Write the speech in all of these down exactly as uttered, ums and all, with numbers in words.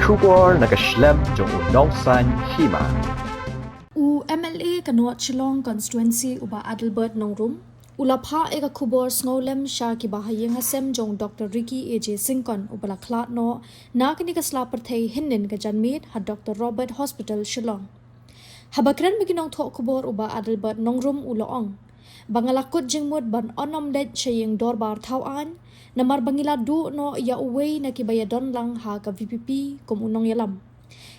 Khubor na ka shlem jong u nongsan hima. U M L A ka North Shillong Constituency u Bah Adelbert Nongrum u la phah ïa ka khubor sngewlem sha ki bahaïing hasem jong Doctor Ricky A J Syngkon uba la khlad noh na kane ka sla pyrthei hynnin ka janmiet ha Doctor Robert Hospital Shillong. Haba kren bad ki nongthoh khubor u Bah Adelbert Nongrum u la ong ba nga la kut jingmut ban ym leit sha ïing dorbar thaw aiñ namar ba ngi la duh noh ïa uwei na kiba ïadon lang ha ka V P P kum u nongïalam.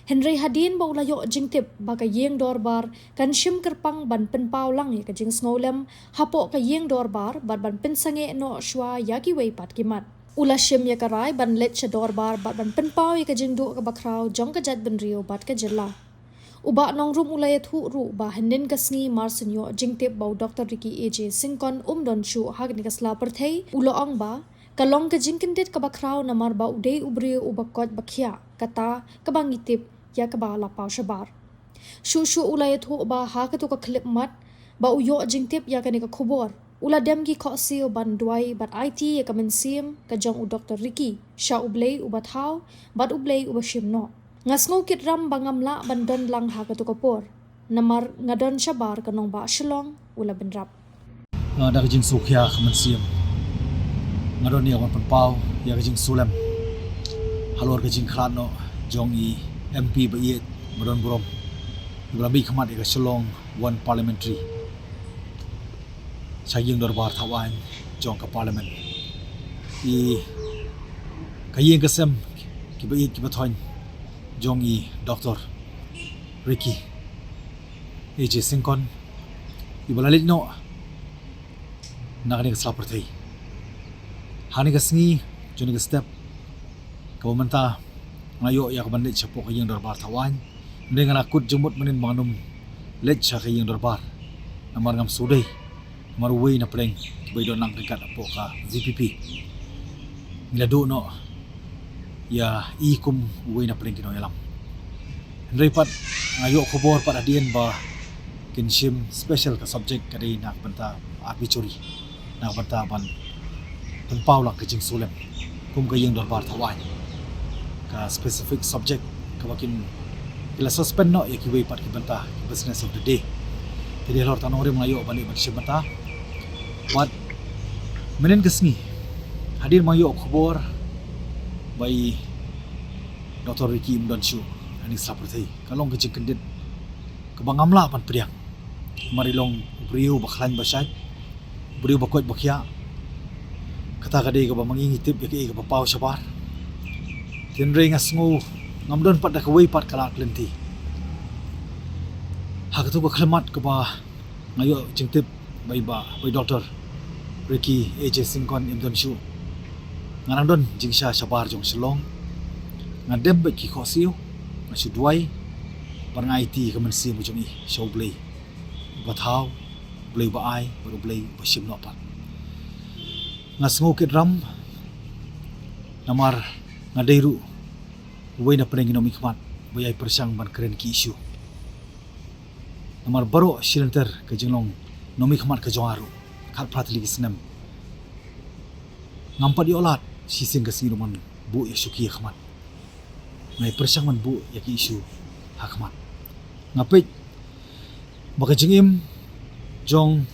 Hynrei hadien ba u la ïoh jingtip ba ka ïing dorbar kan shim kyrpang ban pynpaw lang ïa ka jingsngewlem hapoh ka ïing dorbar bad ban pynsangeh noh shuwa ïa kiwei pat ki mat, u la shim ïa ka rai ban leit sha dorbar bad ban pynpaw ïa ka jingduh kaba khraw jong ka jaitbynriew bad ka jylla. U Bah Nongrum u la ïathuh ruh ba hynnin ka sngi mar shu ïoh jingtip ba u Doctor Ricky A J Syngkon um don shuh ha kane ka sla pyrthei, u la ong ba ka long ka jingkyndit kaba khraw namar ba u dei u briew uba koit ba khiah, kata kaba ngi tip ïa kaba la paw shabar. Shuh shuh u la ïathuh ba ha kato ka khyllipmat ba u ïoh jingtip ïa kane ka khubor, u la dem ki khohsiew ban duwai bad aiti ïa ka mynsiem ka jong u Doctor Ricky sha U Blei uba thaw bad U Blei uba shim noh. Nga sngew kit ram ba ngam lah ban don lang ha kato ka por namar nga don shabar, ka nongbah Shillong u la bynrap. Ah, da ka jingsngewkhia ka mynsiem nga don ïa ban pynpaw ïa ka jingsngewlem halor ka jingkhlad noh jong i M P ba ïeit ba don burom, iba la mihkhmat ïa ka Shillong One Parliamentary sha ïing dorbar thaw aiñ jong ka Parliament. I ka ïing ka sem kiba ïeit kiba thoiñ jong i Doctor Ricky A J Syngkon iba la leit noh na kane ka sla pyrthei. Ha kane ka sngi jong kane ka step kaba mynta nga ïoh ïa ka ban leit shapoh ka ïing dorbar thaw aiñ. Hynrei nga la kut jingmut mynnin ba ngan ym leit sha ka ïing dorbar namar ngam sngewdei namar uwei na pdeng kiba ïadon lang ryngkat hapoh ka V P P. Ngi la duh noh ïa i kum uwei na pdeng ki nongïalam. Hynrei pat nga ïoh khubor pat hadien ba kin shim special ka subject ka dei na ka bynta arbitrary, na ka bynta ban pynpaw lang ka jingsngewlem kum ka ïing dorbar thaw aiñ. Ka specific subject kaba kin, ki la suspend noh ïa kiwei pat ki bynta, ki business of the day. Te dei halor ta nongrim nga ïoh ban leit ban shim bynta. Bad mynnin ka sngi hadien ba nga ïoh khubor ba i Doctor Ricky um don shuh ha kane ka sla pyrthei, ka long ka jingkyndit kaba ngam lah ban pdiang. Namar i long u briew ba khlaiñ ba shait, u briew ba koit ba khiah. Kata ka dei kaba ma ngi ngi tip ïa kaei kaba paw shabar. Hynrei nga sngew ngam don pat da kawei pat ka lad ka lynti. Ha kato ka khyllipmat kaba nga ïoh jingtip ba i bah, ba i Doctor Ricky A J Syngkon im don shuh, nga nang don jingshisha shabar jong Shillong. Nga dem bad ki khohsiew, nga shu duwai bad nga aiti ka mynsiem ka jong i sha U Blei uba thaw, U Blei uba ai bad U Blei uba shim noh pat. Nga sngew kit ram namar nga dei ruh uwei na pdeng ki nongmihkhmat ba ïai pyrshang ban kren ki issue. Namar baroh shi lynter ka jinglong nongmihkhmat ka jong nga ruh, khatphra tylli ki snem, ngam pat ïoh lad shisien ka sngi ruh ban buh ïa shuki ha khmat. Nga ïai pyrshang ban buh ïa ki issue ha khmat. Nga peit ba ka jingim jong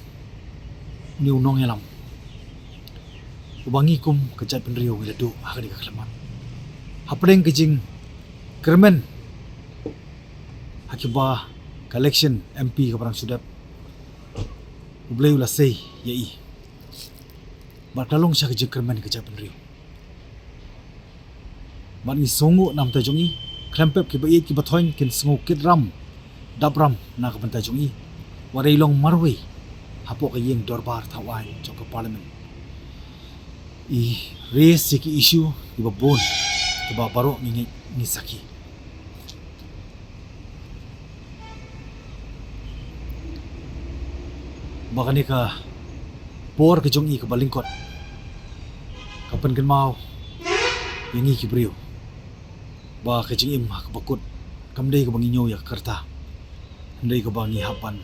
une u nongïalam uba ngi kum ka jaitbynriew ngi la duh ha kane ka khyllipmat, hapdeng ka jingkyrmen ha kiba ka election M P kaba dang shu dep, U Blei u la sei ïa i bad ka long sha ka jingkyrmen ka jaitbynriew. Bad ngi sngewnguh na ka bynta jong i, khlem pep kiba ïeit kiba thoiñ kin sngew kit ram, dap ram na ka bynta jong i. Wat i long marwei hapoh ka ïing dorbar thaw aiñ jong ka Parliament, i raise ïa ki issue kiba bun kiba baroh ngi ngeit ngi sakhi. Ba kane ka por ka jong i kaba lyngkot ka pynkynmaw ïa ngi ki briew ba ka jingim ha kaba kut kam dei kaba ngi ñiew ïa ka rta, hynrei kaba ngi hap ban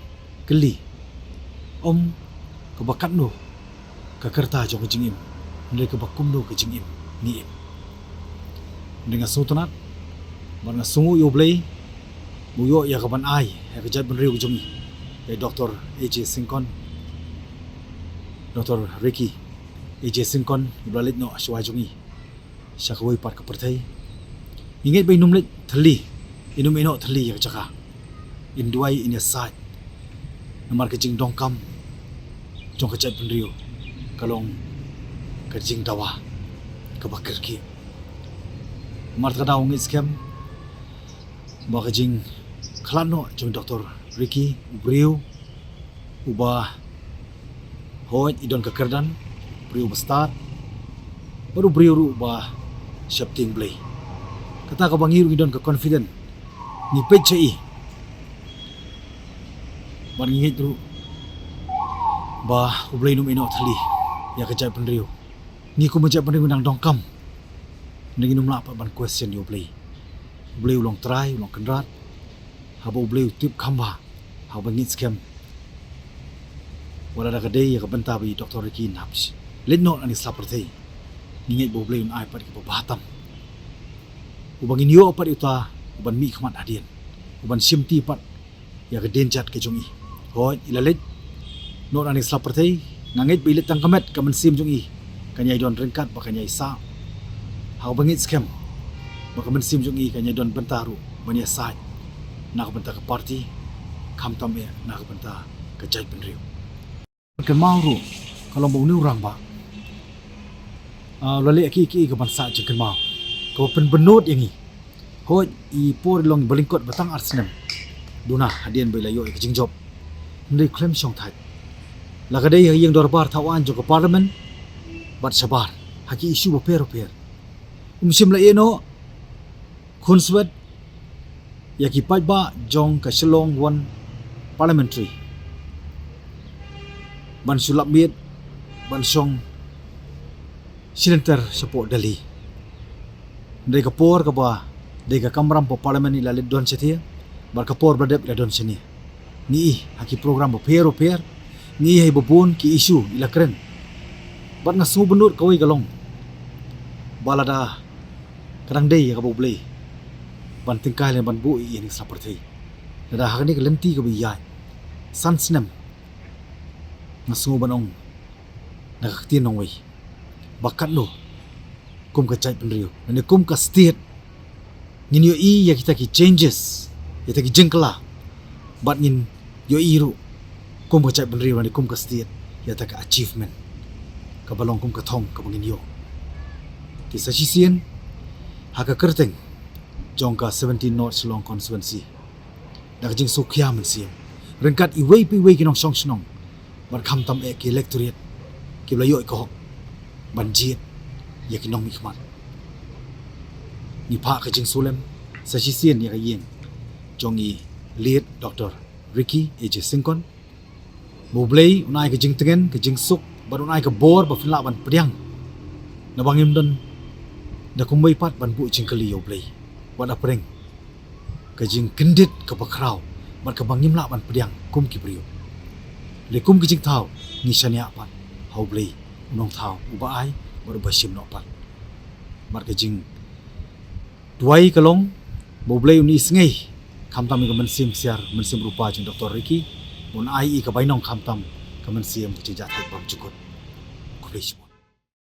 kylli, ym kaba katno ka rta jong ka jingim, hynrei kaba kumno ka jingim ngi im. Hynrei nga sngewtynnat Bad nga sngew ïa U Blei ba u ïoh ïa ka ban ai ïa ka jaitbynriew ka jong ngi, ïa Doctor A J Syngkon, Doctor Ricky A J Syngkon, uba la leit noh shuwa jong ngi sha kawei pat ka pyrthei. Ngi ngeit ba in ym leit thylli, in ym ïehnoh thylli ïa ka jaka, in duwai, in ïasaid, namar ka jingdonkam jong ka jaitbynriew ka long ka jingdawa kaba kyrkieh. Namar kata ka daw ngi ngeit skhem ba ka jingkhlad noh jong Doctor Ricky, u briew uba, hooid, i don ka kyrdan, u briew uba stad, bad u briew ruh uba sheptieng Blei. Kata kaba ngi ruh ngi don ka confident, ngi peit sha i, bad ngi ngeit ruh ba U Blei un ym ïehnoh thylli ïa ka jaitbynriew. Ngi kum ka jaitbynriew ngi dang donkam, ngi ngim lah pat ban question ïa U Blei. U Blei u long Trai, u long Kynrad. Haba U Blei u tip kham bha, haba ngi ngeit skhem, wat lada ka dei ïa ka bynta ba i Doctor Ricky un hap leit noh na kane ka sla pyrthei, ngi ngeit ba U Blei un ai pat kaba bha tam, uba ngin ïoh pat ïa uta uban mihkhmat hadien, uban shimti pat ïa ka dienjat ka jong i. Hooid, i la leit noh na kane ka sla pyrthei, nga ngeit ba i leit tang ka met, ka mynsiem jong i kan ïai don ryngkat bad kan ïai sah. Haba ngi ngeit skhem ba ka mynsiem jong i kan ïai don bynta ruh ban ïasaid na ka bynta ka party, khamtam eh na ka bynta ka jaitbynriew. Kynmaw ruh, ka long ba une u rangbah, ah, u la leh kiei kiei kaban sah jingkynmaw, kaba pynbynnud ïa ngi. Hooid, i por i long ba lyngkot ba tang ar snem duna hadien ba i la ïoh ïa ka jingjop. Hynrei khlem shongthait, la ka dei ha ïing dorbar thaw aiñ jong ka Parliament bad shabar ha ki issue bapher bapher, um shym la ïehnoh khunswet ïa ki paidbah jong ka Shillong One Parliamentary ban shu lap miet ban shong shilynter shapoh Delhi. Hynrei ka por kaba dei ka kamram poh Parliament i la leit don shathie, bad ka por ba la dep i la don shane. Ngi ïohi ha ki program bapher bapher, ngi ïohi ha ba bun ki issue i la kren. Bad nga sngewbynnud kawei ka long ba lada ka dang dei ïa kaba U Blei ban tyngkai lane ban buh ïa i ha kane ka sla pyrthei, lada ha kane ka lynti kaba ïaid san snem, nga sngew ban ong na ka ktien nongwei ba katno kum ka jaitbynriew lane kum ka state ngin ïohi ïa kita ki changes, ïa kita ki jingkylla, bad ngin ïohi ruh kum ka jaitbynriew lane kum ka state ïa kata ka achievement kaba long kum ka thong kaba ngin ïoh. Te sa shisien, ha ka kyrteng jong ka seventeen North Shillong Constituency, da ka jingsngewkhia mynsiem ryngkat iwei pa iwei ki nongshong shnong bad khamtam eh ki electorate kiba la ïoh ïa ka hok ban jied ïa ki nongmihkhmat, ngi phah ka jingsngewlem sa shisien ïa ka ïing jong i late Doctor Ricky A J Syngkon. Ba U Blei un ai ka jingtngen, ka jingsuk, bad un ai ka bor ba phin lah ban pdiang, naba ngim don da kumwei pat ban buh jingkylli ïa U Blei wat la pyrshah ka jingkyndit kaba khraw bad kaba ngim lah ban pdiang kum ki briew. Hynrei kum ki jingthaw, ngi shaniah pat ha U Blei, U Nongthaw uba ai bad uba shim noh pat. Bad ka jingduwai ka long ba U Blei un isynei khamtam ïa ka mynsiem ksiar, mynsiem rupa jong Doctor Ricky, un ai ïa i ka bainong khamtam ka mynsiem ka jingjahthait bymjukut. Khublei shibun.